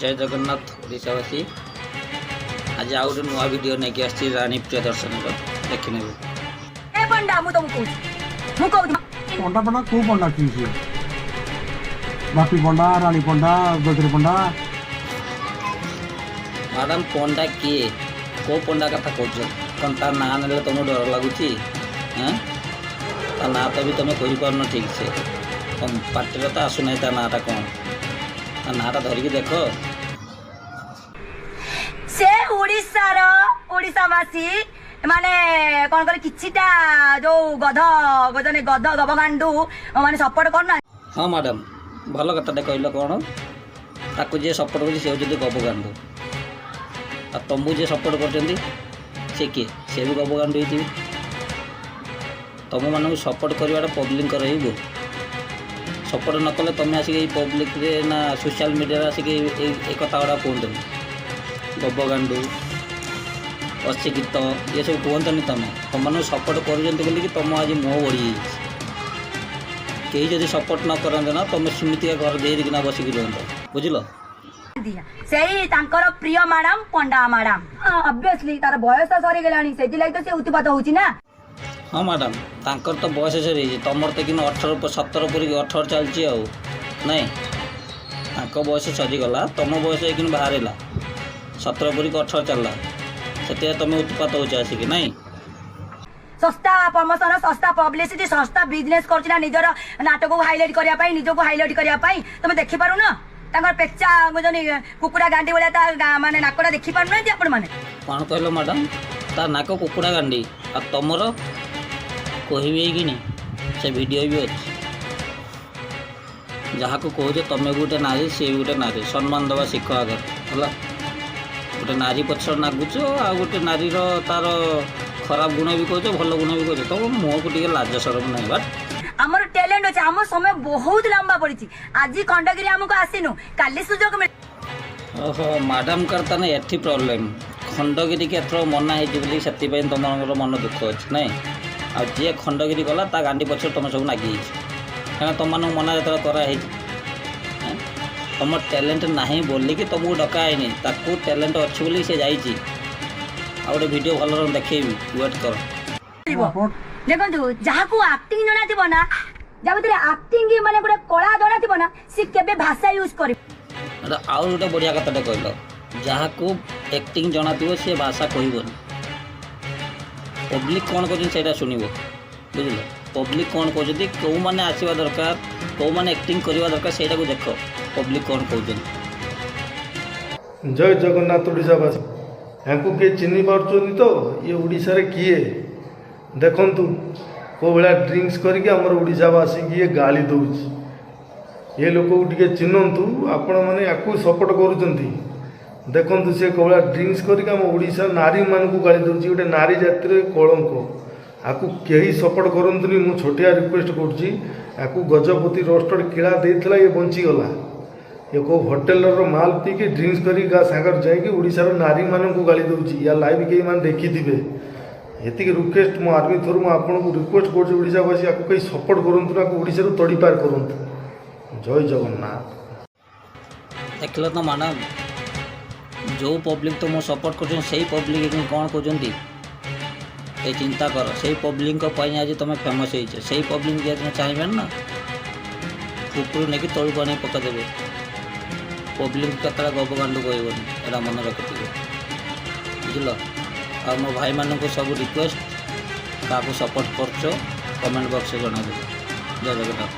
ଜୟ ଜଗନ୍ନାଥ ଓଡ଼ିଶାବାସୀ। ଆଜି ଆଉ ଗୋଟେ ନୂଆ ଭିଡ଼ିଓ ନେଇକି ଆସିଛି ରାଣୀ ପ୍ରିୟଦର୍ଶନୀର, ଦେଖିନେବେ। ଏ ପଣ୍ଡା, ମୁଁ ତମକୁ କହୁଛି, ମୁଁ କହୁଛି। ପଣ୍ଡା, ପଣ୍ଡା, କୋଉ ପଣ୍ଡା? କିଏ ସିଏ? ବାପି ପଣ୍ଡା, ରାଣୀ ପଣ୍ଡା, ଗଜରୀ ପଣ୍ଡା? ମ୍ୟାଡ଼ାମ୍, ପଣ୍ଡା କିଏ? କେଉଁ ପଣ୍ଡା କଥା କହୁଛ? କ'ଣ ତା ନାଁ ନେଲେ ତୁମକୁ ଡର ଲାଗୁଛି? ଏଁ, ତା ନାଁ ତ ବି ତୁମେ କହିପାରୁନ ଠିକ୍ ସେ। ତମ ପାଟିରେ ତ ଆସୁନାହିଁ ତା ନାଁଟା କ'ଣ। ତା ନାଁଟା ଧରିକି ଦେଖ। ସେ ଓଡ଼ିଶାର, ଓଡ଼ିଶାବାସୀ ମାନେ କଣ କଲେ, କିଛିଟା ଯୋଉ ଗଧ ଗଜନେ ଗଧ ଗବଗାଣ୍ଡୁ ମାନେ ସପୋର୍ଟ କରୁନାହାନ୍ତି। ହଁ ମ୍ୟାଡ଼ାମ୍, ଭଲ କଥାଟେ କହିଲ। କ'ଣ ତାକୁ ଯିଏ ସପୋର୍ଟ କରୁଛି, ସେ ହେଉଛନ୍ତି ଗବଗାଣ୍ଡୁ। ଆଉ ତମକୁ ଯିଏ ସପୋର୍ଟ କରୁଛନ୍ତି, ସେ କିଏ? ସେ ବି ଗବଗାଣ୍ଡୁ ହେଇଥିବେ। ତୁମମାନଙ୍କୁ ସପୋର୍ଟ କରିବାଟା ପବ୍ଲିକଙ୍କର ହିଁ ଭୁଲ। ସପୋର୍ଟ ନ କଲେ ତୁମେ ଆସିକି ଏଇ ପବ୍ଲିକରେ ନା ସୋସିଆଲ ମିଡ଼ିଆରେ ଆସିକି ଏଇ କଥା ଗୁଡ଼ା କୁହନ୍ତନି। ଗବଗାଣ୍ଡୁ, ଅଶିକ୍ଷିତ, ଏସବୁ କୁହନ୍ତନି। ତୁମମାନଙ୍କୁ ସପୋର୍ଟ କରୁଛନ୍ତି ବୋଲିକି ତୁମ ଆଜି ମୁହଁ ବଢ଼ିଯାଇଛି। କେହି ଯଦି ସପୋର୍ଟ ନ କରନ୍ତେ ନା, ତୁମେ ସେମିତିକା ଘର ଦେଇକିନା ବସିକି ରୁହନ୍ତ, ବୁଝିଲ? ସେଇ ତାଙ୍କର ପ୍ରିୟ ମ୍ୟାଡାମ, ପଣ୍ଡା ମ୍ୟାଡାମ। ଅବଭିୟସଲି ତାର ବୟସ ସରିଗଲାଣି, ସେଥିଲାଗି ତ ସେ ଉତ୍ପାତ ହଉଛି ନା। ହଁ ମ୍ୟାଡ଼ାମ୍, ତାଙ୍କର ତ ବୟସ ସରିଯାଇଛି, ତୁମର ତ କିନ୍ତୁ 18, 17 ପୁରିକି 18 ଚାଲିଛି ଆଉ ନାଇଁ। ତାଙ୍କ ବୟସ ସରିଗଲା, ତୁମ ବୟସ ଏଇଖିନି ବାହାରିଲା, 17 ପୁରିକି 18 ଚାଲିଲା। ସେଥିପାଇଁ ତୁମେ ଉତ୍ପାତ ହେଉଛ ଆସିକି, ନାଇଁ? ଶସ୍ତା ପ୍ରମୋସନ, ଶସ୍ତା ପବ୍ଲିସିଟି, ଶସ୍ତା ବିଜନେସ କରୁଛି ନା ନିଜର ନାଟକକୁ ହାଇଲାଇଟ କରିବା ପାଇଁ, ନିଜକୁ ହାଇଲାଇଟ କରିବା ପାଇଁ। ତମେ ଦେଖିପାରୁନ ତାଙ୍କର ପେଚା ବୁଝନି, କୁକୁଡ଼ା ଗାଣ୍ଡି ଭଳିଆ ତା ମାନେ ନାକଟା, ଦେଖିପାରୁନାହାନ୍ତି ଆପଣ ମାନେ? କ'ଣ କହିଲ ମ୍ୟାଡ଼ାମ୍? ତା ନାକ କୁକୁଡ଼ା ଗାଣ୍ଡି ଆଉ ତମର କହିବି ହେଇକିନି, ସେ ଭିଡ଼ିଓ ବି ଅଛି। ଯାହାକୁ କହୁଛ, ତମେ ବି ଗୋଟେ ନାରୀ, ସିଏ ବି ଗୋଟେ ନାରୀ। ସମ୍ମାନ ଦେବା ଶିଖ ଆଗରେ, ହେଲା? ଗୋଟେ ନାରୀ ପଛରେ ନାଗୁଛ ଆଉ ଗୋଟେ ନାରୀର ତାର ଖରାପ ଗୁଣ ବି କହୁଛ, ଭଲ ଗୁଣ ବି କହୁଛ। ତମ ମୁହଁକୁ ଟିକେ ଲାଜ ସରମ ନାହିଁ ବା। ଆମର ଟ୍ୟାଲେଣ୍ଟ ଅଛି, ଆମ ସମୟ ବହୁତ ଲମ୍ବା ପଡିଛି। ଆଜି ଖଣ୍ଡଗିରି ଆମକୁ ଆସିନୁ, କାଲି ସୁଯୋଗ ମିଳ ଓହୋ, ମ୍ୟାଡ଼ାମଙ୍କର ତାହେଲେ ଏଠି ପ୍ରୋବ୍ଲେମ୍। ଖଣ୍ଡଗିରିକି ଏଥର ମନା ହେଇଛି ବୋଲି ସେଥିପାଇଁ ତୁମମାନଙ୍କର ମନ ଦୁଃଖ ଅଛି, ନାଇଁ? ଆଉ ଯିଏ ଖଣ୍ଡଗିରି ଗଲା, ତା ଗାଣ୍ଡି ପଛରେ ତୁମେ ସବୁ ନାଗିଯାଇଛ। କାରଣ ତୁମମାନଙ୍କୁ ମନା ଯେତେବେଳେ କରାହେଇଛି, ଏଁ? ତମ ଟ୍ୟାଲେଣ୍ଟ ନାହିଁ ବୋଲିକି ତୁମକୁ ଡକା ହେଇନି। ତାକୁ ଟ୍ୟାଲେଣ୍ଟ ଅଛି ବୋଲି ସେ ଯାଇଛି। ଆଉ ଗୋଟେ ଭିଡ଼ିଓ ଭଲ ଦେଖେଇବି, ୱେଟ୍ କର। ଦେଖନ୍ତୁ, ଯାହାକୁ ଆକ୍ଟିଂ ଜଣାଥିବ ନା, ଯାହା ଭିତରେ ଆକ୍ଟିଂ ମାନେ ଗୋଟେ କଳା ଜଣାଥିବ ନା, ସେ କେବେ ଭାଷା ୟୁଜ କରିବ ଏଟା ଆଉ ଗୋଟେ ବଢ଼ିଆ କଥାଟେ କହିଲ। ଯାହାକୁ ଆକ୍ଟିଂ ଜଣାଥିବ, ସେ ଭାଷା କହିବନି। ପବ୍ଲିକ୍ କ'ଣ କହୁଛନ୍ତି, ସେଇଟା ଶୁଣିବ, ବୁଝିଲ? ପବ୍ଲିକ୍ କ'ଣ କହୁଛନ୍ତି, କେଉଁମାନେ ଆସିବା ଦରକାର, କେଉଁମାନେ ଆକ୍ଟିଂ କରିବା ଦରକାର, ସେଇଟାକୁ ଦେଖ, ପବ୍ଲିକ୍ କ'ଣ କହୁଛନ୍ତି। ଜୟ ଜଗନ୍ନାଥ ଓଡ଼ିଶାବାସୀ। ୟାଙ୍କୁ କିଏ ଚିହ୍ନି ପାରୁଛନ୍ତି ତ? ଇଏ ଓଡ଼ିଶାରେ କିଏ? ଦେଖନ୍ତୁ, କେଉଁ ଭଳିଆ ଡ୍ରିଙ୍କସ୍ କରିକି ଆମର ଓଡ଼ିଶାବାସୀକି ଇଏ ଗାଳି ଦେଉଛି। ଏ ଲୋକକୁ ଟିକେ ଚିହ୍ନନ୍ତୁ। ଆପଣମାନେ ୟାକୁ ସପୋର୍ଟ କରୁଛନ୍ତି। ଦେଖନ୍ତୁ, ସେ କେଉଁ ଭଳିଆ ଡ୍ରିଙ୍କସ୍ କରିକି ଆମ ଓଡ଼ିଶା ନାରୀମାନଙ୍କୁ ଗାଳି ଦେଉଛି। ଗୋଟେ ନାରୀ ଜାତିର କଳଙ୍କ। ଆକୁ କେହି ସପୋର୍ଟ କରନ୍ତୁନି, ମୁଁ ଛୋଟିଆ ରିକ୍ୱେଷ୍ଟ କରୁଛି। ୟାକୁ ଗଜପତି ରୋଷ୍ଟର କିଳା ଦେଇଥିଲା, ଇଏ ବଞ୍ଚିଗଲା। ଏ କେଉଁ ହୋଟେଲର ମାଲ ପିଇକି, ଡ୍ରିଙ୍କସ୍ କରିକି କାହା ସାଙ୍ଗରେ ଯାଇକି ଓଡ଼ିଶାର ନାରୀମାନଙ୍କୁ ଗାଳି ଦେଉଛି। ୟା ଲାଇଭ୍ କେହି ମାନେ ଦେଖିଥିବେ। ଏତିକି ରିକ୍ୱେଷ୍ଟ, ମୋ ଆର୍ମି ଥ୍ରୁରୁ ମୁଁ ଆପଣଙ୍କୁ ରିକ୍ୱେଷ୍ଟ କରୁଛି, ଓଡ଼ିଶାବାସୀ, ଆକୁ କେହି ସପୋର୍ଟ କରନ୍ତୁ ନା, ଆକୁ ଓଡ଼ିଶାରୁ ତଡ଼ିପାର କରନ୍ତୁ। ଜୟ ଜଗନ୍ନାଥ। ଦେଖିଲ ତ ମ୍ୟାଡ଼ାମ୍, ଯେଉଁ ପବ୍ଲିକ୍ ତୁମକୁ ସପୋର୍ଟ କରୁଛନ୍ତି, ସେଇ ପବ୍ଲିକ୍ କ'ଣ କହୁଛନ୍ତି? ଏ ଚିନ୍ତା କର, ସେଇ ପବ୍ଲିକଙ୍କ ପାଇଁ ଆଜି ତୁମେ ଫେମସ୍ ହେଇଛ। ସେଇ ପବ୍ଲିକ୍ ଯଦି ଚାହିଁବେନି ନା, ଉପରୁ ନେଇକି ତଳକୁ ଆଣିକି ପକାଇଦେବେ। ପବ୍ଲିକ୍ କେତେବେଳେ ଗବ ଗାଣ୍ଡୁ କହିବନି, ଏଇଟା ମନେ ରଖିଥିବେ, ବୁଝିଲ? ଆଉ ମୋ ଭାଇମାନଙ୍କୁ ସବୁ ରିକ୍ୱେଷ୍ଟ, କାହାକୁ ସପୋର୍ଟ କରୁଛ, କମେଣ୍ଟ ବକ୍ସରେ ଜଣାଇଦେବେ। ଜୟ ଜଗନ୍ନାଥ।